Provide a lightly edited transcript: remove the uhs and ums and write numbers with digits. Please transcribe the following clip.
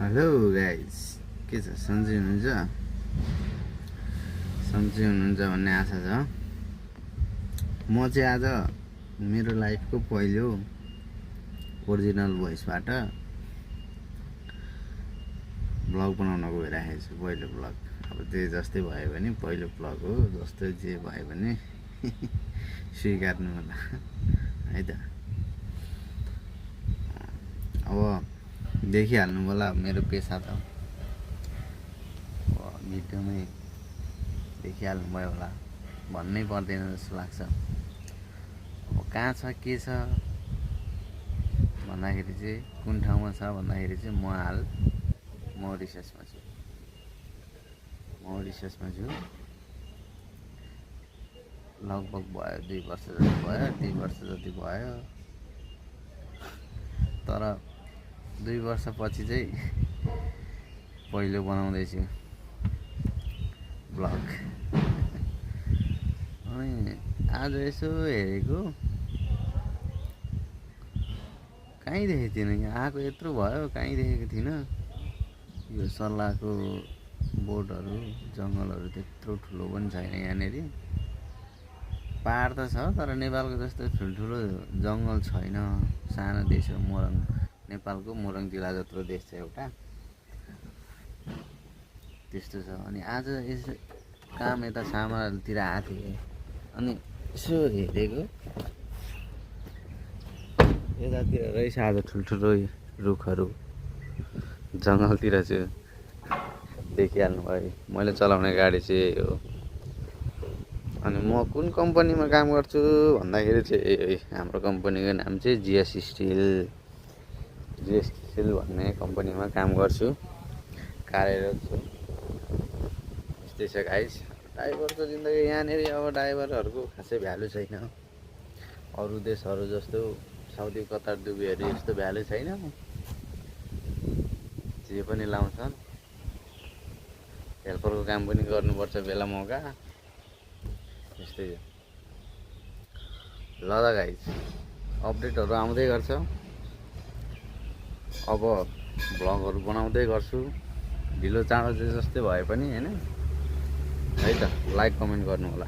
Hello guys, के छ? सन्चै हुनुहुन्छ? सन्चै हुनुहुन्छ भन्ने आशा छ। म चाहिँ आज मेरो लाइफको पहिलो ओरिजिनल भोइसबाट ब्लग बनाउन गइरहेको छु। पहिलो ब्लग अब त्यो जस्तै भयो भने पहिलो ब्लग हो, जस्तै जे भयो भने स्वीकार्नु होला है त। अब देखिहाल्नु होला मेरो पेसा त भिडियोमै देखिहाल्नु भयो होला, भन्नै पर्दैन जस्तो लाग्छ। अब कहाँ छ के छ भन्दाखेरि चाहिँ, कुन ठाउँमा छ भन्दाखेरि चाहिँ म हाल मरिससमा छु। लगभग भयो 2 वर्ष जति भयो, 2 वर्ष जति भयो। तर 2 वर्षपछि चाहिँ पहिलो बनाउँदैछु ब्लग। अनि आज यसो हेरेको, कहीँ देखेको थिइनँ। यहाँ आएको यत्रो भयो, कहीँ देखेको थिइनँ। यो सल्लाहको बोटहरू, जङ्गलहरू त्यत्रो ठुलो पनि छैन यहाँनिर। पहाड त छ, तर नेपालको जस्तो ठुल्ठुलो जङ्गल छैन। सानो देश हो मोरङ, नेपालको मोरङ जिल्ला जत्रो देश छ एउटा, त्यस्तो छ। अनि आज यसो काम यता सामरातिर आएको थिएँ, अनि यसो हेरेको, यतातिर रहेछ आज ठुल्ठुलो रुखहरू, जङ्गलतिर छु। देखिहाल्नु भयो, मैले चलाउने गाडी चाहिँ यही हो। अनि म कुन कम्पनीमा काम गर्छु भन्दाखेरि चाहिँ हाम्रो कम्पनीको नाम चाहिँ जिएस स्टिल भन्ने कम्पनीमा काम गर्छु, कार्यरत छु। यस्तै छ गाइस, ड्राइभरको जिन्दगी यहाँनिर। अब ड्राइभरहरूको खासै भ्यालु छैन। अरू देशहरू जस्तो साउदी, कतार, दुबईहरू यस्तो भ्यालु छैन। जे पनि लाउँछन्। हेल्परको काम पनि गर्नुपर्छ बेला मौका, यस्तै हो। ल त गाइस, अपडेटहरू आउँदै गर्छ। अब भ्लगहरू बनाउँदै गर्छु, ढिलो चाँडो चाहिँ जस्तै भए पनि होइन है त। लाइक कमेन्ट गर्नु होला।